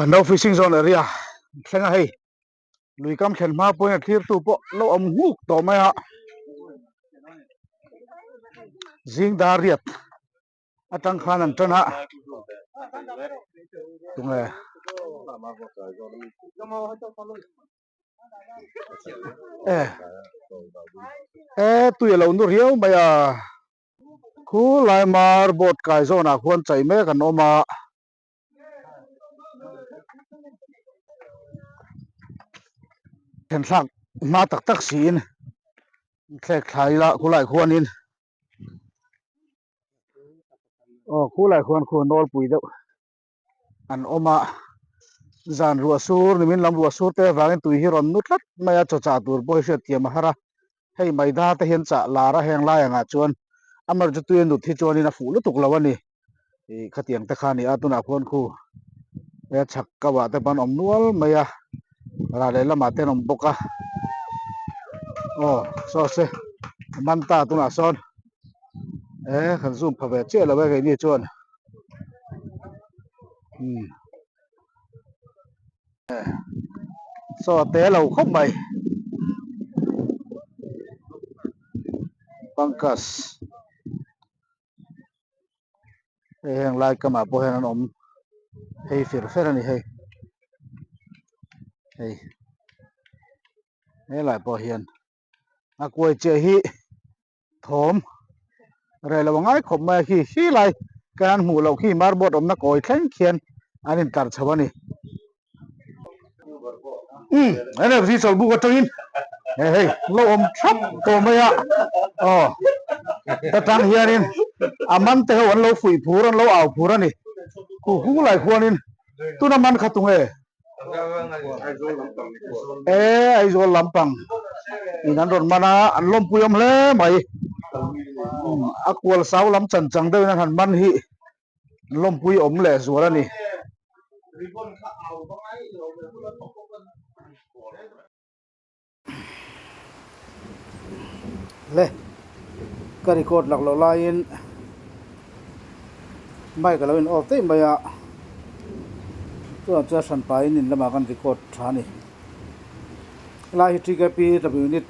No fishing zone area thleng a hei lui kam thlen hma pawhin a thlir tu pawh lo awm nghuk tawh mai a zing dar riat atang khan an tan a tunge e e tui a lo nu riau mai a khulai mar boat kai zawnah khuan chei mek an awm a. Thenthlak hma tak tak siin thlek thlai ila khulai khuanin aw khulai khuan khu nawlpui deuh an awm a zan ruah sur nimin lam ruah sur te avangin tui hi rawn nu tlat mai a chaw chah tur pawh hi hriat thiam a har a hei maida te hian chah lar a heng lai angah chuan amaherawhchu tui a nut hi chuanin a fuh lutuk lo a ni. Ih khatiang te kha a ni a tunah khuan khu he chhak kau ah te pawh an awm nual mai a ral leh lamah te an awm bawk a aw saw se a man ta tunah sawn e kan zoom pha ve chiah lo e keini chuan umm saw a te lo khawp mai pangkas. Hei heng lai kamah pawh hian an awm phei fer fer a ni hei hei helai pawh hian a kuai chiah hi thawm reh lo a ngai khawp mai a khi khi lai kan an hmuh loh khi marboard awmna kawi thleng khian an intlar chho a ni. Umm NFC chawlhbuk atangin he hei lo awm thap tawh mai a aw ta tang hianin a man te ho an lo fuih phur an lo au phur a ni khu hu lai khuanin tuna man kha tunge e Aizawl lampang in an rawn man a an lawmpui awm hle mai a kual sau lam chan chang deuhin an han man hi. Lawmpui awm leh zual a ni. Le ka record lak loh laiin mic a lo in off daih mai a chuvang chuan hran pahin in lamah kan record tha a ni. Helai hi TKP W unit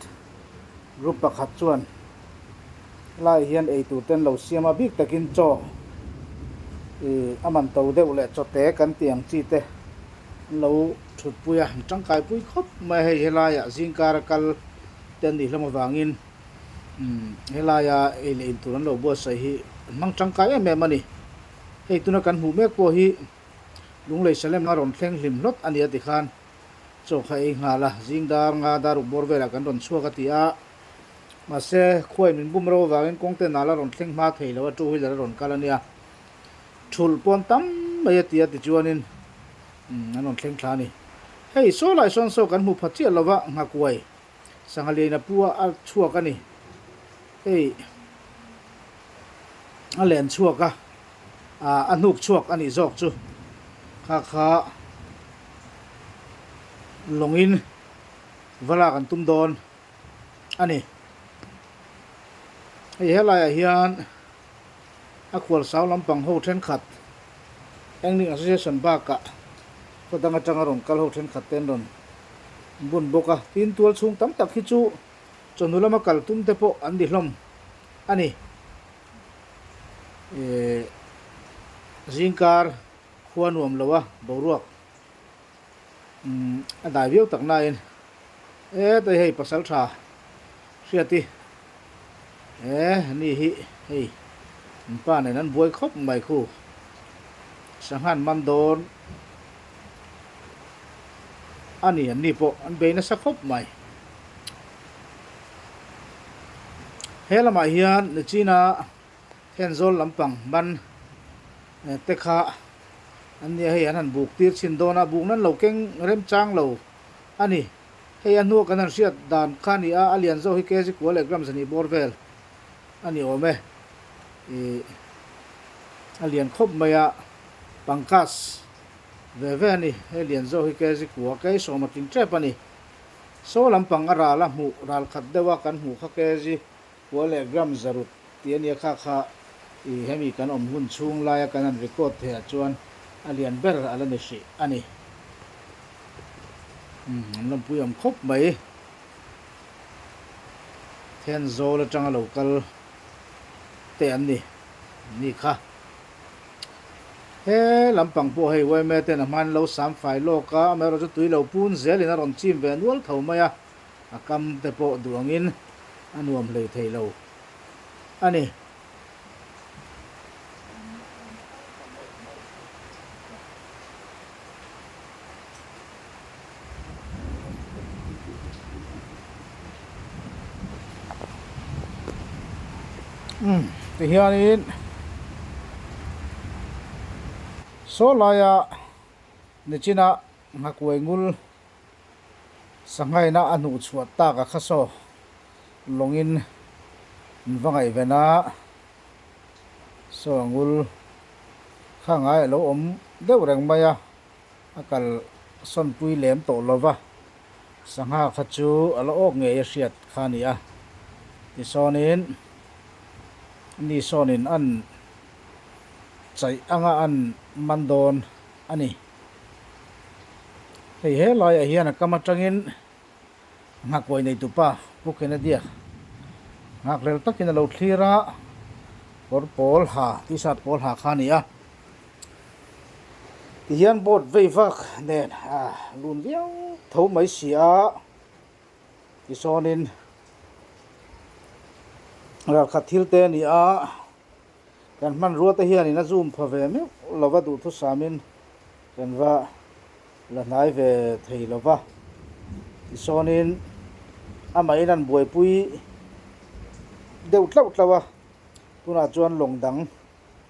group pakhat chuan helaiah hian eitur te an lo siam a bik takin chaw ih a man to deuh leh chawte kan tih ang chi te an lo thut pui a an tangkai pui khawp mai a hei helaiah zingkar a kal te an nih hlawm avangin umm helaia ei leh in tur an lo buatsaih hi an hmang tangkai em em a ni hei tuna kan hmuh mek pawh hi Lunglei Salem a rawn thleng hlim hlawt a ni a tikhan. Chaw kha ei nghal a, zing dar nga dar uk bawr velah kan rawn chhuak a ti a. Mahse, khuain min bum ro avangin kawngte nal a rawn thleng hma thei lo a, two wheeler a rawn kal a nia. Thulh pawn tam mai a ti a tichuanin an rawn thleng thla a ni. Hei, saw lai sawn saw kan hmu pha chiah lova nghakuai sangha lian a pu a, a chhuak a ni. Hei, a len chhuak a, a hnuk chhuak a nih zawk chu kha kha lawngin va lak an tum dawn a ni. Hei helaiah hian a khual sau lampang ho thenkhat Angling Association bakah khaw dang atanga rawn kal ho thenkhat te an rawn bun bawk a, tin tual chhung tam tak hi chu chawhnu lama kal tum te pawh an ni hlawm a ni. Ehh zingkar khua nuam lo a boruak umm a dai viau tak nain hetei hei pasal tha hriati eh ni hi hei an pa nen an buai khawp mai khu sanghan man dawn a ni an ni pawh an bei nasa khawp mai. He lamah hian Nichina Thenzawl lampang ban te kha an nia hei an han buk tir chhin dawn a, buk nan lo keng remchang lo a ni. Hei a hnua kan han hriat dan kha a ni a, a lian zawk hi kg kua leh gram zahnih bawr vel a ni awm e. Ih a lian khawp mai a, pangkas ve ve a ni. Hei lian zawk hi kg kua kei sawm a tling tep a ni. Saw lampang a ral a hmuh ral khat deuh a kan hmuh kha kg kua leh gram zarut tih a nia kha kha ih hemi kan awm hun chhung laia kan han record theih ah chuan a lian ber a la ni hrih a ni. Umm an lawmpui awm khawp mai. Thenzawl atanga lo kal te an ni ni kha. He lampang pawh hei yma ten a hmain lo sam fai lawk a, amaherawhchu tui lo pun zelin a rawn chim ve nual tho mai a, a kam te pawh duh angin a nuam hlei thei lo a ni. Umm tihianin saw laia nichina nghakuai ngul sanghaina a hnuh chhuah tak a kha saw lawngin an va ngaihven a saw ngul kha ngai a lo awm deuh reng mai a. A kal sawnpui lem tawh lo va, sangha kha chu a la awk ngei a hriat kha a ni a. Tisawnin ni sawnin an chaih anga an man dawn a ni. Hei he laiah hian a kam atangin nghakkawi neitupa Pu Kennedy-a nghakhlel takin a lo thlir a, kawr pawl ha, t-shirt pawl ha kha a ni a. Tihian boat vei vak nen a lun viau tho mai si a, tisawnin ralkhat thil te a ni a, kan hmanrua te hianin a zoom pha ve meuh lo va duhthusamin kan va la hnai ve thei lo va, tisawnin amahin an buaipui deuh tlauh tlauh a, tunah chuan lawng dang.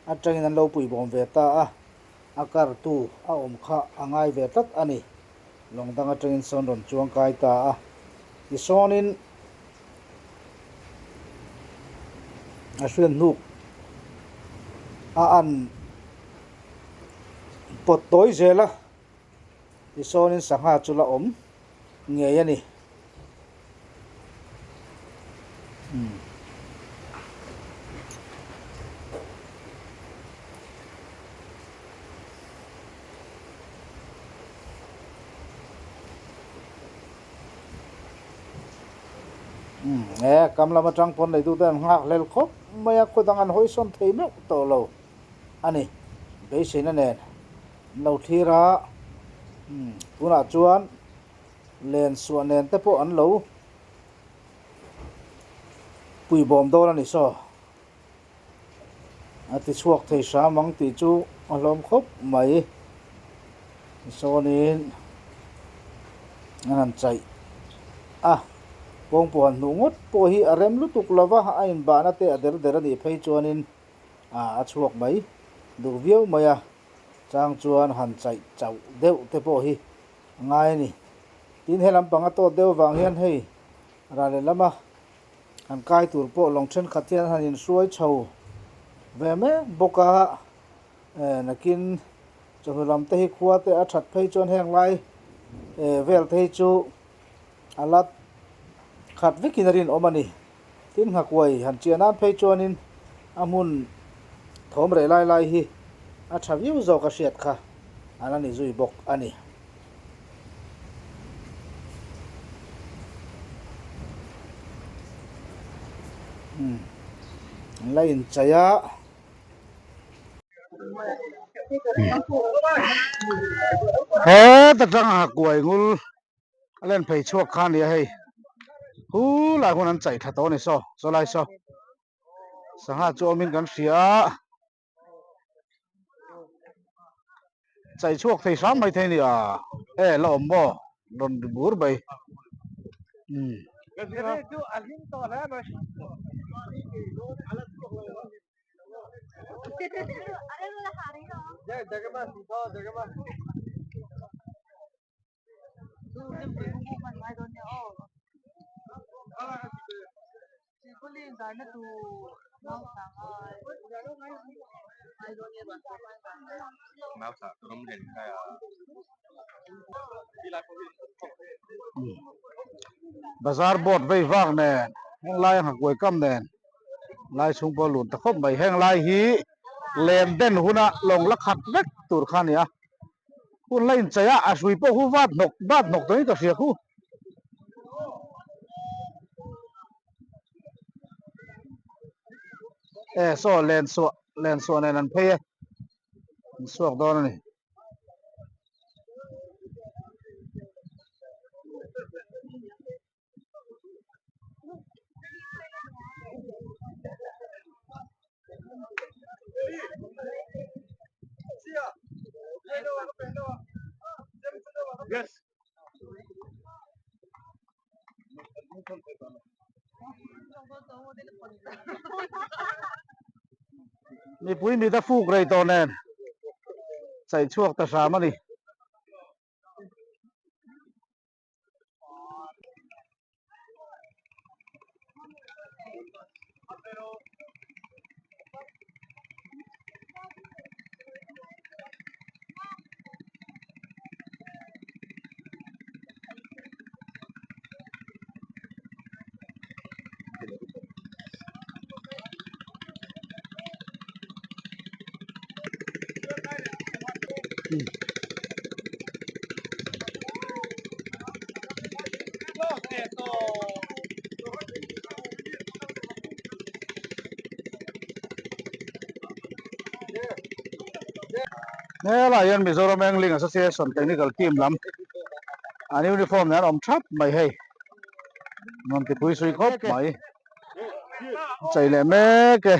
Atangin an lo puibawm ve ta a, a kartu a awm kha a ngai ve tlat a ni. Lawng dang atangin sawn rawn chuang kai ta a, tisawnin a hriat hnuk a an pawt tawi zel a, tisawnin sangha chu la awm ngei a ni. E kam lam atang pawn nei tute an nghak hlel khawp mai a khaw dang an hawi sawn thei meuh tawh lo a ni beiseina nen an lo thlir a tunah chuan Len suah nen te pawh an lo puibawm dawn a ni saw. A ti chhuak thei hram ang tih chu a hlawm khawp mai. Sawnin an han chaih a, kawngpawh han hnuh ngawt pawh hi a rem lutuk lo va, a inbahna te a der der a nih phei chuanin a chhuak mai duh viau mai a, chang chuan han chaih chauh deuh te pawh hi a ngai a ni. Tin he lampang a tawt deuh avang hian hei ral leh lama han kai tur pawh lawng thenkhat hian han inhruai chho ve mek bawk a, eh nakin chawhnu lam te hi khua te a that phei chuan heng lai eh vel te hi chu a la khat vekin a rinawm a ni. Tin nghakuai han chiah nan phei chuanin a hmun thawm reh lai lai hi a tha viau zawk a hriat kha an la ni zui bawk a ni. Umm an la inchei a. Heta tanga nghakuai ngul. A len phei chhuak kha a nia hei hu lai hun an chaih tha tawh a ni saw saw lai saw sangha chu awmin kan hria a chaih chhuak thei hram mai thei a ni a e la awm maw rawn ri bur mai umm. Bazar board vei vak nen heng lai a nghakuai kam nen lai chhung pawh a lun ta khawp mai heng lai hi. Len den huna lawng la khat vek tur kha a ni a. Hun la inchei a, a hrui pawh khu vat hnawk vat hnawk tawhin ka hria khu. E saw len suah len suah nen an phei e, an chhuak dawn a ni. Mipui mit a fuk rei tawh nen chaih chhuak ta hram a ni. Helai hian Mizoram Angling Association Technical Team lam an uniform nen an awm thap mai hei nuam ti pui sui khawp mai chei leh mek e.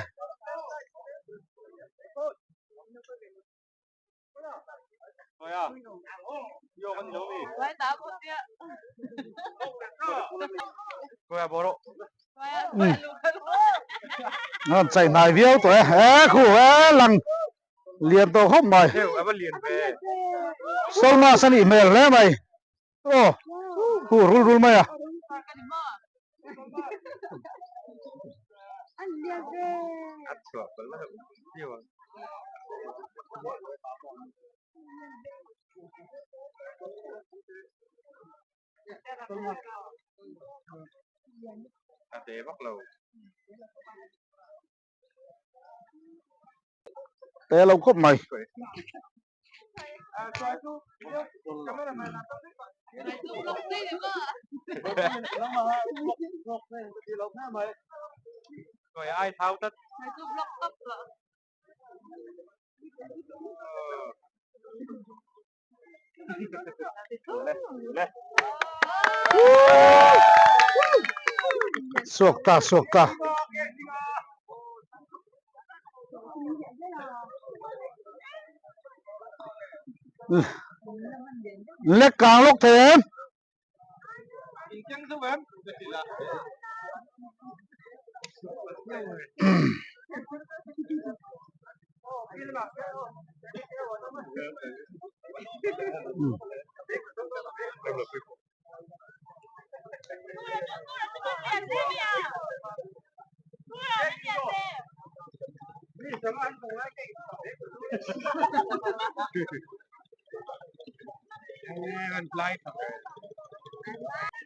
An chei hnai viau tawh e he khu he lang lian tawh khawp mai Solmas a nih hmel hle mai aw khu rul rul mai a. Te lo khawp mai. Suak ta suak ta. Lek kang lawk thei em?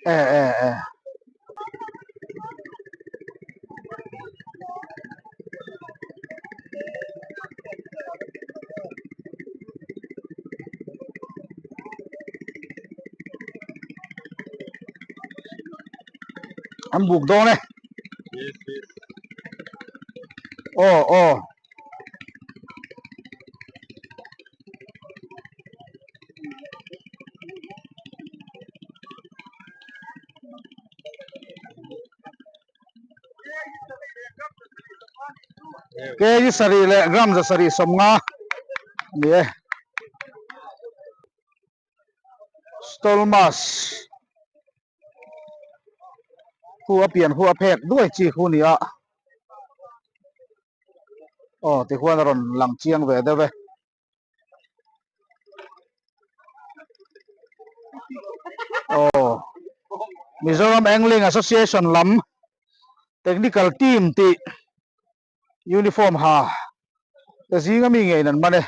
E e e. An buk dawn e. Aw aw. Kg sarih leh gram za sarih sawmnga a ni e. Stolmas khu a pian khu a phek duai chi khu a ni a aw tikhuan a rawn lang chiang ve deuh e. Aw Mizoram Angling Association lam technical team tih uniform ha te zinga mi ngeiin an man e.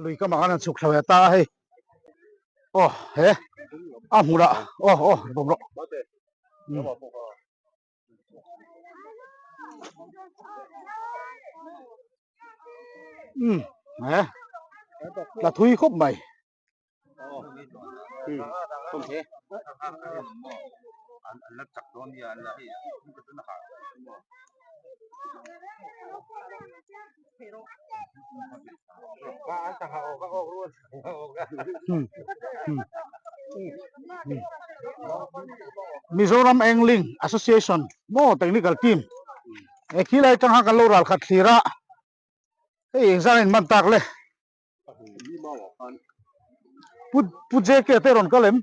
Lui ka mah khan an chhuk thla ve ta a hei aw he a hmunah aw aw bawm rawh. Umm he la thui khawp mai. Mizoram Angling Association maw technical team he khilai atang khan kan lo ral khat thlir a hei engzah a inman tak le Pu Pu JK te rawn kal em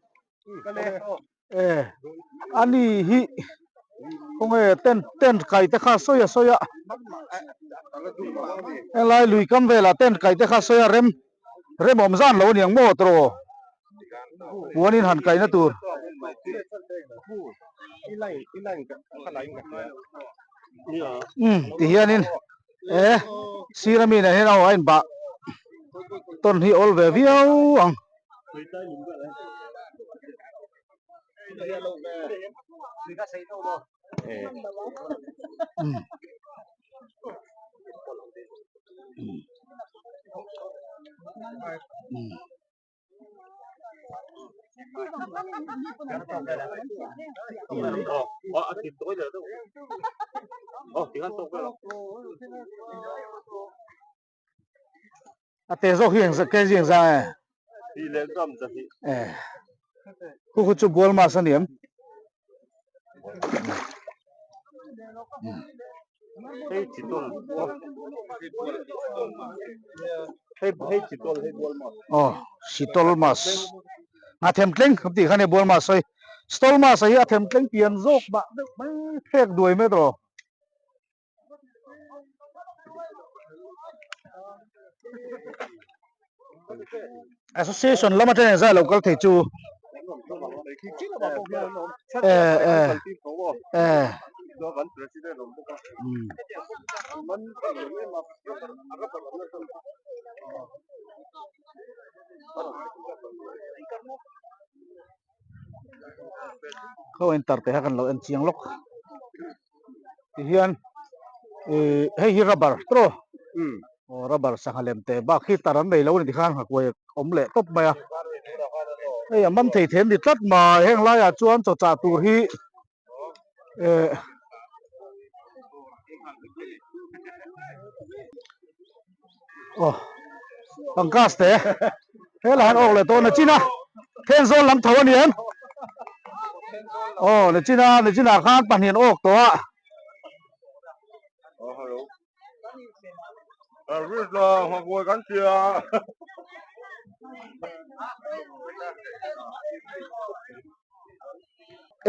e ani hi khawnge tent tent kai te kha sawi a sawi a helai lui kam velah tent kai te kha sawi a rem rem awm zan lo a niang maw tawh puanin han kaina tur. Umm ti hianin e sir ami nen hian aw a inbah tawn hi awl ve viau ang. A te zawk hi eng kg eng zah nge? Khu khu chu bual mas a ni em? Aw sitol mas a them tleng kan tih kha nia bual mas sawi sitol mas ah hi a them tleng pian zawk mah deuh mai phek duai mai tawh. Association lam atang engzah lo kal thei chu eh eh eh um Khaw enter teh kha kan lo en chiang lawk tihian ih hei hi rubber tawh aw rubber sangha lem teh bak hi tar an nei lo a ni tikhan nghakuai awm leh tawp mai a hei a man thei thei an ni tlat mai heng laiah chuan chaw chah tur hi eh aw pangkas te he lah hian awk leh tawh nachin a thenzawl lam tho a ni em aw nachin a nachin ah khan pahnih an awk tawh a.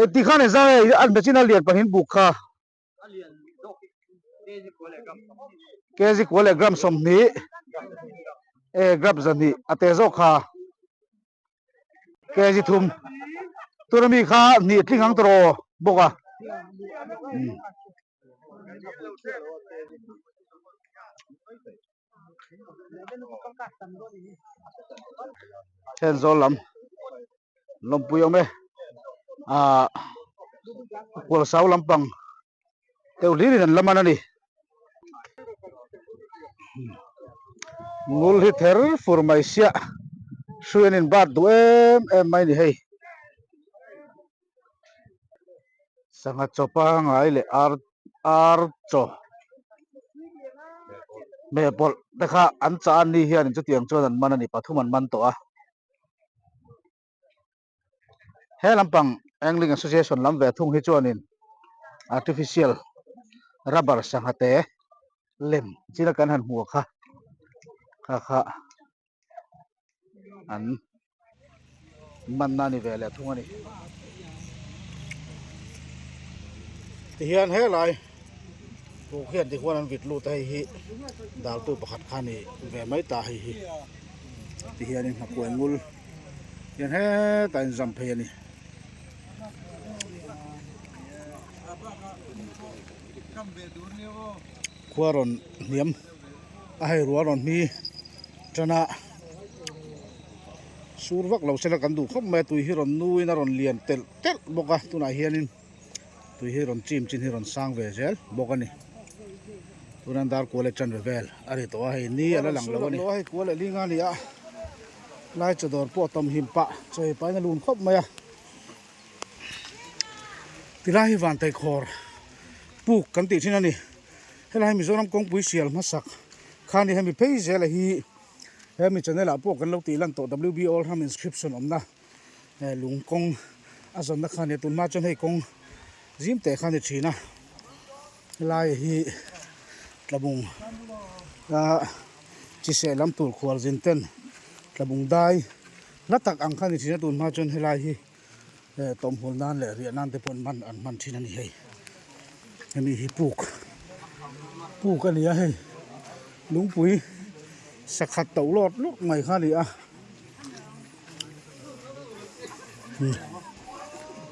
Engti khan engzah nge an machine a lian pahnih buk kha. Kg kua leh gram 20 e gram 200 a te zawk kha kg 3 tuna mi kha hnih tling ang tawh bawk a. Thenzawl lam lawmpui awm e ah kual sau lampang deuh hlir in an la man a ni ngul hi ther fur mai siah hrui an in bat duh em em mai a ni hei sangha chaw pangai leh ar ar chaw hmeh pawlh te kha an chah a ni hian chutiang chuan an man a ni pathum an man tawh a he lampang angling association lam ve thung hi chuanin artificial rubber sangha te lem china kan han hmuh kha kha kha an manna ni ve leh thung a ni. Tihian helai puk hian tihuan an vit lut a hei hi daltu pakhat kha ni ve mai ta hei hi tihianin hnakuai ngul hian hetah in zam phei a ni. Khua rawn hniam a hei rual rawn hmi tan a sur vak lo sela kan duh khawp mai a tui hi rawn nuin a rawn lian telh telh bawk a tunah hianin tui hi rawn chim chin hi rawn sang ve zel bawk a ni. Tuna dar kual leh chanve vel a ri tawh a hei ni a la lang lo a ni. Hei kual leh linga a ni a lai chaw dawr pawh a tawm him pah chaw ei pahin a lun khawp mai a tilai hi Vanteikhawr puk kan tih thin a ni helai hi Mizoram kawngpui sial hmasak kha a ni hemi phei zela hi hemi channel ah pawh kan lo tih lan tawh WB Oldham inscription awmna lung kawng a zawnna kha a ni a tunhma chuan hei kawng zim teh kha a ni thin a. Helai hi tlabung a chiseh lam tur khual zin ten tlabung dai hla tak ang kha a ni thin a tun hma chuan helai hi eh tawmhul nan leh riah nan te pawh an hman an hman thin a ni hei hemi hi puk puk a ni a hei lungpui sakhat to lawt lawt mai kha a ni a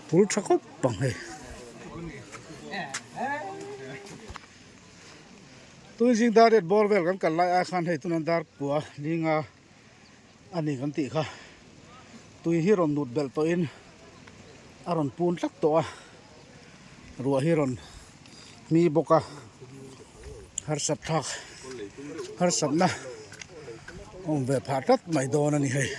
phul tha khawp ang hei. Tuizing dar riat bawr vel kan kal lai ai khan hei tuna dar kua linga a ni kan tih kha tui hi rawn nut belh tawhin a rawn pun tlat tawh a ruah hi rawn hmi bawk a harsat thlak harsatna a awm ve phah tlat mai dawn a ni hei.